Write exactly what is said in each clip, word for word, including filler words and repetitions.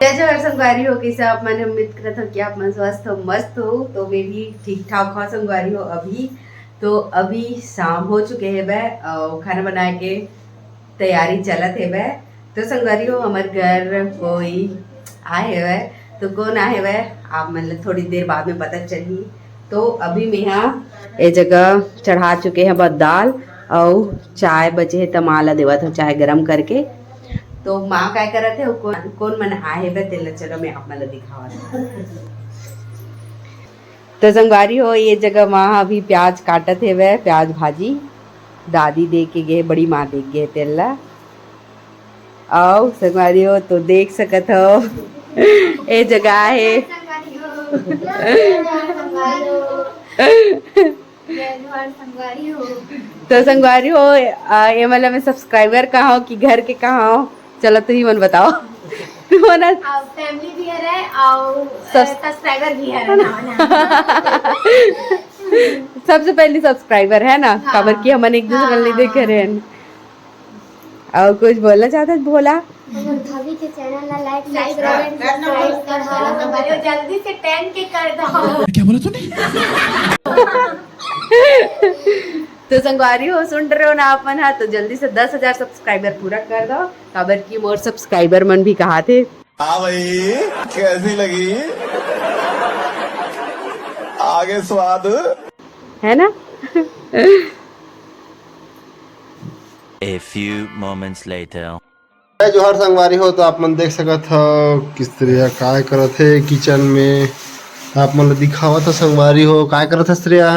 जय जोहार संगवारी हो, कइसे आप मन? उम्मीद करत हो कि आप मन स्वस्थ हो, मस्त हो। तो मैं भी ठीक ठाक हूँ संगवारी हो। अभी तो अभी शाम हो चुके हे बे, अउ खाना बनाए के तैयारी चलत हे बे। तो संगवारी हो, हमर घर कोई आए हे बे, तो कौन आए हे बे, आप मन ल थोड़ी देर बाद में पता चलही। तो अभी मेहा ए जगह चढ़ा चुके हे बस दाल, अउ चाय बचे हे, त माँ ला देवत हो चाय गरम करके। तो माँ काय करत हे, कोन, कोन मन आए हे बे, तेला चलो मैं आप मन ला दिखावत हूँ। तो संगवारी हो, ये जगह माँ अभी प्याज काटत हे बे, प्याज भाजी दादी दे के गे, बड़ी माँ दे गे तेला। अउ संगवारी हो, तो देख सकत हो, ए जगह हे। तो संगवारी हो, आ, ये मतलब मैं सब्सक्राइबर कहाँ हो कि घर के कहाँ हो? चलो, तुही मन बताओ। तू मन फैमिली भी हरे अउ सब्सक्राइबर भी हरे ना। सबसे पहली सब्सक्राइबर है ना, हाँ। काबर कि हमन एक दूसरे ला नहीं देखे रहेन। अउ कुछ बोलना चाहत हस भोला? हमर भाभी के चैनल ला लाइक, सब्सक्राइब, सब्सक्राइब कर दो। जल्दी से टेन के कर दो। क्या बोला तूने? तो संगवारी हो, सुन रहे हो ना आप मन हा, तो जल्दी से दस हजार सब्सक्राइबर पूरा कर दो, काबर कि मोर सब्सक्राइबर मन भी कहाथे। हाँ भाई, कैसी लगी आगे स्वाद? है ना? A few moments later. जय जोहार संगवारी हो, तो आप मन देख सकत हो कि श्रेया काय करत हे किचन में। आप मन ल दिखावत हो संगवारी हो, काय करत हे श्रेया?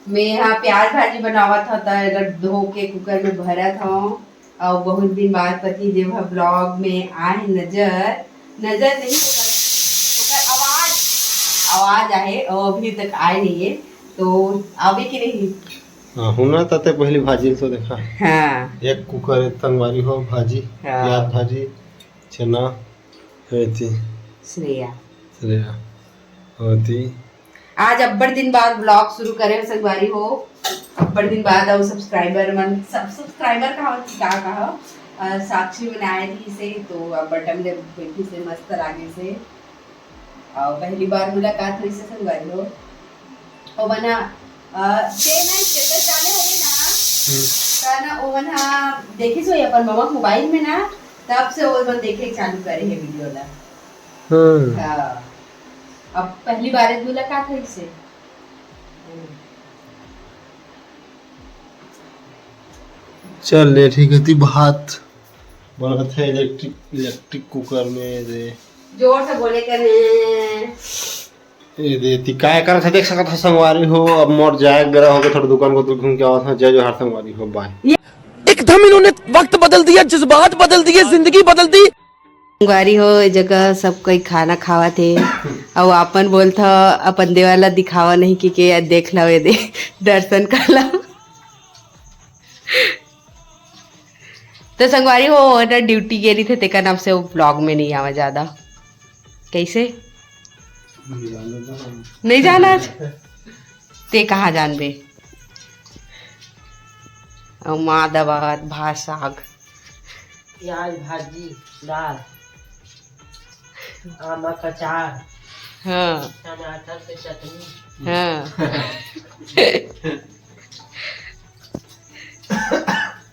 मैं हा प्याज भाजी बनावत हव, त एला धो के कुकर में भरत हव। अउ बहुत दिन बाद पति देव ह ब्लॉग में आए हे नजर, नजर नहीं, ओकर, ओकर आवाज, आवाज आए, अउ अभी तक आए नहीं है, तो आवे कि नहीं? हाँ, हुना ताते पहली भाजी तो देखा। हाँ। एक कुकर, एक संगवारी हो भाजी, हाँ। प्याज भाजी, चना, एती। श्रेया। श्रेया। एती। आज अब्बड़ दिन बाद ब्लॉग शुरू करे हो संगवारी हो, अब्बड़ दिन बाद। अउ सब्सक्राइबर मन, सब सब्सक्राइबर कहा कि का कहा, अ, साक्षी मन आए रहिसे, तो अब्बड़ टाइम ले बैठी से मस्त लागे से। अउ पहली बार मुलाकात हुई से संगवारी हो। ओ बना, अ, ते ना status डाले होगे ना, हम्म। त ना ओ मन हा देखिस होही अपन ममा मोबाइल में ना, तब से ओ मन देखे चालू करे हे वीडियो ला। हम्म। हाँ। अब पहली बार मुलाकात हुई से। चल ले, ठीक है, ती भात बनत है इलेक्ट्रिक, इलेक्ट्रिक कुकर में रे। जोर से बोले कने। ए दे, ती काय करत है, देख सकत है संगवारी हो। अब मोर जाए बेरा होगे, थोड़ा दुकान को घूम के आवत है। जय जोहार संगवारी हो, बाय। एकदम इन्होंने वक्त बदल दिया, जज्बात बदल दिए, जिंदगी बदल दी। संगवारी हो, ए जगह सब कोई खाना खावत हे, अउ आपन बोलत ह, अपन देवर ला दिखावा नहीं कि के, देख लो, ये दे, दर्शन कर लो। तो संगवारी हो, ओहर ड्यूटी गे रहिथे, तेकर नाम से वो ब्लॉग में नहीं आवा ज्यादा। कैसे? नहीं जाना आज? ते कहाँ जानबे? अउ माँ दवात भात साग। प्याज भाजी, दाल, आमा का अचार, हाँ। टमाटर के चटनी। हाँ।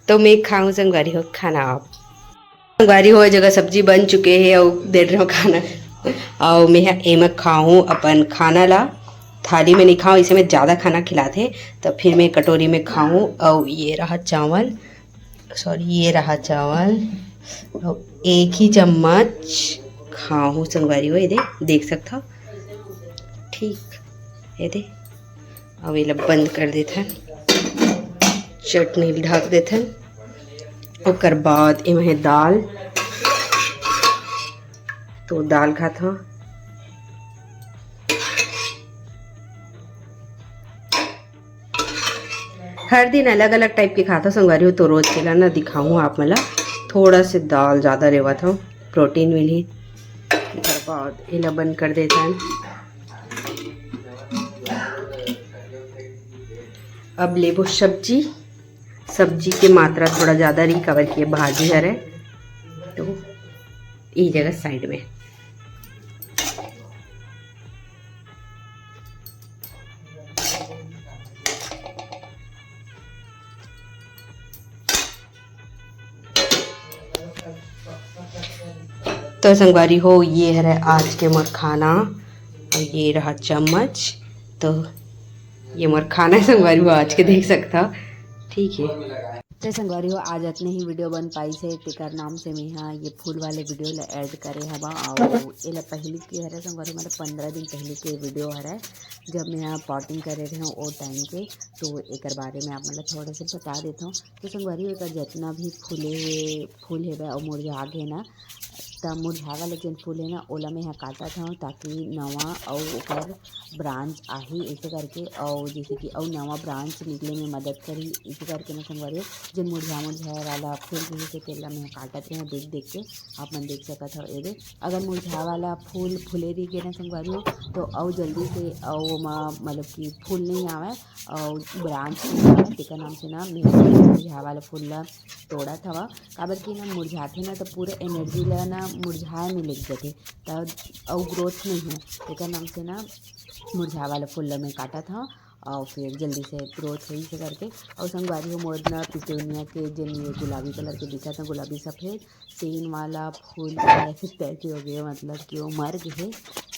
तो मैं खाऊं संगवारी हो खाना आप। संगवारी हो, ए जगह सब्जी बन चुके हे अउ दे रहे हो खाना। अउ मैं ह एमा खाहूँ अपन खाना ला, थाली में नहीं खाऊँ, इसे में ज़्यादा खाना खिलाथे, तो फिर मैं कटोरी में खाहूँ। अउ ये रहा चावल, सॉरी, ये रहा चावल, अउ एक ही चम्मच खाहूँ संगवारी हो। ये दे, देख सकत हो, ठीक, ये दे। अब एला बंद कर देथन, चटनी ल ढक देथन। ओकर बाद एमा हे दाल, तो दाल खात हव। हर दिन अलग-अलग टाइप के खात हव संगवारी हो, तो रोज के ला ना दिखाहूँ आप मन ला। थोड़ा से दाल ज्यादा रेवत हव, प्रोटीन मिलही। ओकर बाद एला बंद कर देथन। अब लेबो सब्जी। सब्जी के मात्रा थोड़ा ज्यादा रही, काबर कि ये भाजी हरे, तो ये जगह साइड में। तो संगवारी हो, ये हरे आज के मोर खाना, और ये रहा चम्मच। तो ये मोर खाना है संगवारी हो आज के, देख सकता हो, ठीक है। तो संगवारी हो, आज अतने ही वीडियो बन पाइस हे, तेकर नाम से मैं हा ये फूल वाले वीडियो ला ऐड करे हवा। और एला पहली के हरे संगवारी, मतलब पंद्रह दिन पहली के वीडियो हरे, जब मैं हा पॉटिंग करे रहे हूँ वो टाइम के। तो एकर बारे में आप मतलब थोड़ा सा बता देता हूँ। तो संगवारी हो, एकर जितना भी फूले हुए फूल हेवय अउ मुरझा गे ना, त मुरझाए वाला जेन फूल हे ना, ओला मैं हा काटत हव, ताकि नवा अउ ओकर ब्रांच आही ऐसे करके, अउ जैसे कि अउ नवा ब्रांच निकले में मदद करही। इसे करके ना संगवारी हो, जेन मुरझा मुरझाए वाला फूल रहिस हे, तेला मैं हा काटत रहेंव देख देख के। आप मन देख सकत हव, एदे अगर मुरझाए वाला फूल फूले रहिगे ना संगवारी हो, तो अउ जल्दी से अउ ओमा मतलब कि फूल नहीं आवे, अउ ब्रांच नहीं आवे, तेकर नाम से ना मैं मुरझाए वाला फूल ला तोड़त हवा। काबर कि ना मुरझाथे ना, त पूरा एनर्जी ला ना मुरझाए में लेग जाथे, त अउ ग्रोथ नहीं हो। तेकर नाम से ना मुरझाए वाला फूल ला मैं काटत हव, अउ फिर जल्दी से ग्रोथ होही से करके। अउ संगवारी हो, मोर ना पिटूनिया के जेन ये गुलाबी कलर के दिखत हे, गुलाबी सफेद, सेन वाला फूल ऐसे तैसे हो गए, मतलब कि वो मर गए हे।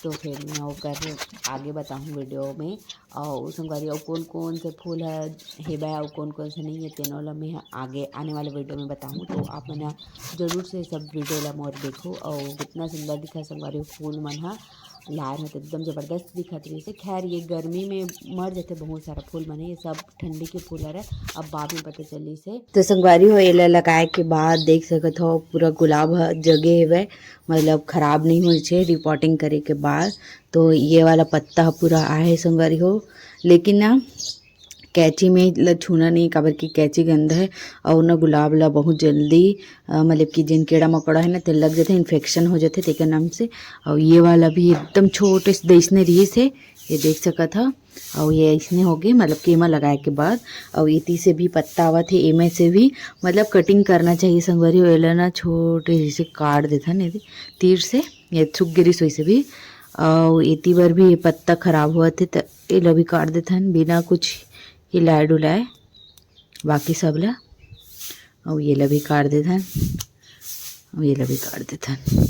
तो फिर मैं ओकर आगे बताहूँ वीडियो में। अउ संगवारी, अउ कौन कौन से फूल ह हेबे, अउ कौन कौन से नहीं है, तेनो ला मैं आगे आने वाले वीडियो में बताहूँ। तो आप मन ह जरूर से सब वीडियो ला मोर देखो। अउ कितना सुंदर दिखा संगवारी फूल मन ह, लाए रहे तो एकदम जबरदस्त दिखत रहिस हे। खैर, ये गर्मी में मर जाते बहुत सारा फूल मन हे, ये सब ठंडी के फूल हरे, अब बाद में पता चलिस हे। तो संगवारी हो, एला लगाए के बाद देख सकत हो पूरा गुलाब ह जगे हेवय, मतलब खराब नहीं होइस हे रिपोर्टिंग करे के बाद। तो ये वाला पत्ता ह पूरा आहे संगवारी हो, लेकिन ना कैंची में ल छूना नहीं, काबर कि कैंची गंदा है। और ना गुलाब ला बहुत जल्दी अ, मतलब कि जेन कीड़ा मकोड़ा है ना, ते लग जाते, इन्फेक्शन हो जाते तेकर नाम से। और ये वाला भी एकदम छोटे से जैसने रहिस हे, ये देख सकत ह। और ये ऐसने हो गए, मतलब कि एमा लगाए के बाद। और एती से भी पत्ता आवत है, एमे से भी मतलब कटिंग करना चाहिए संगवारी हो। एला ना छोटे जैसे काट देथन एदे तीर से, ये सूख गे रिहिस वैसे भी। और एती बर भी ये पत्ता खराब हुआ थे, त एला भी काट देथन बिना कुछ हिलाए डुलाए, बाकी सब ला। और ये ला भी काट देथन, और ये ला भी काट देथन।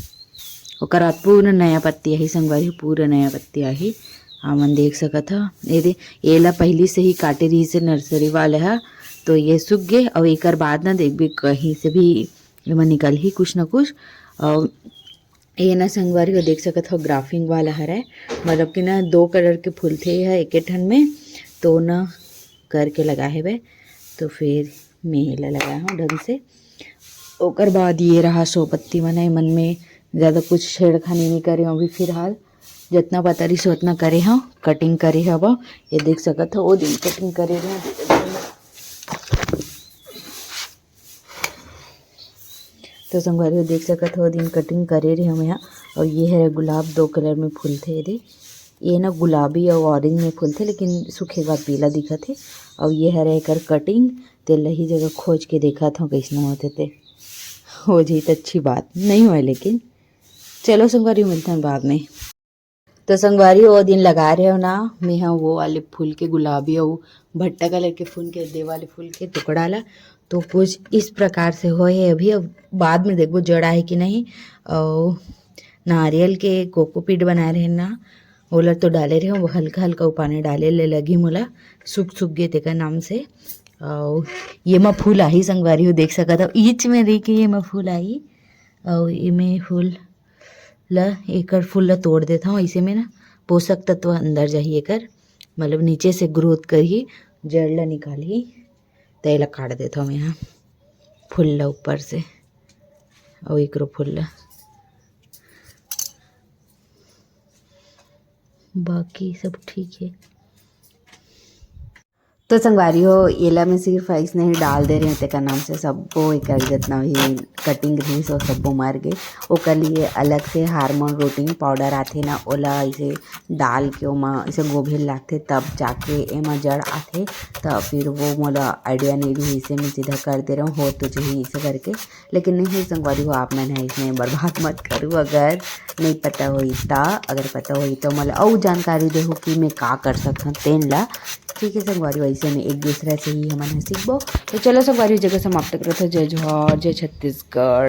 ओकर बाद पूरा नया पत्ती आही संगवारी, पूरा नया पत्ती आही। हमन देख सकत ह, ये दे, ये ला पहली से ही काटे रहिस हे नर्सरी वाले ह, तो ये सूख गे। और एकर बाद ना देखबे कहीं से भी एमा निकलही कुछ ना कुछ। और ये ना संगवारी हो देख सकत हो, ग्राफ्टिंग वाला हरे, मतलब कि ना दो कलर के फूलथे ये ह एके ठन में, तो ना करके लगा हेबे। तो फिर मैं एला लगाए हूँ ढंग से। ओकर बाद ये रहा सो पत्ती मन, एमन में ज़्यादा कुछ छेड़खानी नहीं करे हूँ अभी फिलहाल। जितना पता रहिस उतना करे हूँ, कटिंग करे हव। ये देख सकत हो, वो दिन कटिंग करे रहे। तो संगवारी हो देख सकत हो, दिन कटिंग करे रहे हूँ यहाँ। और ये है गुलाब, दो कलर में फूलथे ये दे। ये ना गुलाबी और ऑरेंज में फूलथे, लेकिन सूखे के बाद पीला दिखत हे। और ये हरे एकर कटिंग, तेला ही जगह खोज के देखत हूँ कैसने होथे ते। हो जाही त अच्छी बात, नहीं होए लेकिन। चलो संगवारी, मिलथन बाद में। तो संगवारी, वो दिन लगा रहे हो ना, मैं ह वो वाले फूल के, गुलाबी और भट्टा कलर के फूल के, दे वाले फूल के टुकड़ा ला, तो कुछ इस प्रकार से होए हे अभी। अब बाद में देखबो जड़ आए कि नहीं। और नारियल के कोकोपीट बनाए रहे ना, ओला तो डाले रहे, वो हल्का हल्का वो पानी डाले ले लगी मोला, सूख सूख गे तेकर नाम से। और ये मा फूल आही संगवारी हो, देख सकत हो, ईच में रही के ये मा फूल आई। और एमे फूल ला, एकर फूल ला तोड़ देथव, ऐसे में ना पोषक तत्व अंदर जाही एकर, मतलब नीचे से ग्रोथ करही, जड़ ला निकालही। त एला काट देथव मैं हा फूल ला ऊपर से, अउ एकरो फूल ला। बाकी सब ठीक है। तो संगवारी हो, एला मैं सिर्फ अइसने ही डाल दे रहे हूँ, तेकर नाम से सब्बो एकर जितना भी कटिंग रहिस, वो सब्बो मर गे। ओकर लिए अलग से हार्मोन रूटिंग पाउडर आथे ना, ओला ऐसे डाल के ओमा ऐसे गोभे लागथे, तब जाके एमा जड़ आथे। त फिर वो मोला आइडिया नहीं रही, इसे मैं सीधा कर दे रहा हूँ, हो तो चाहिए इसे करके। लेकिन नहीं संगवारी हो, आप मन ह इसमें बर्बाद मत करू। अगर नहीं पता होई त, अगर पता होई तो मोला अउ जानकारी देहू कि मैं का कर सकथन तेन ला। ठीक है संगवारी, वैसे में एक दूसरा से ही हमन ह सीखबो। तो चलो संगवारी, जगह समाप्त करत हो। जय जोहार, जय छत्तीसगढ़।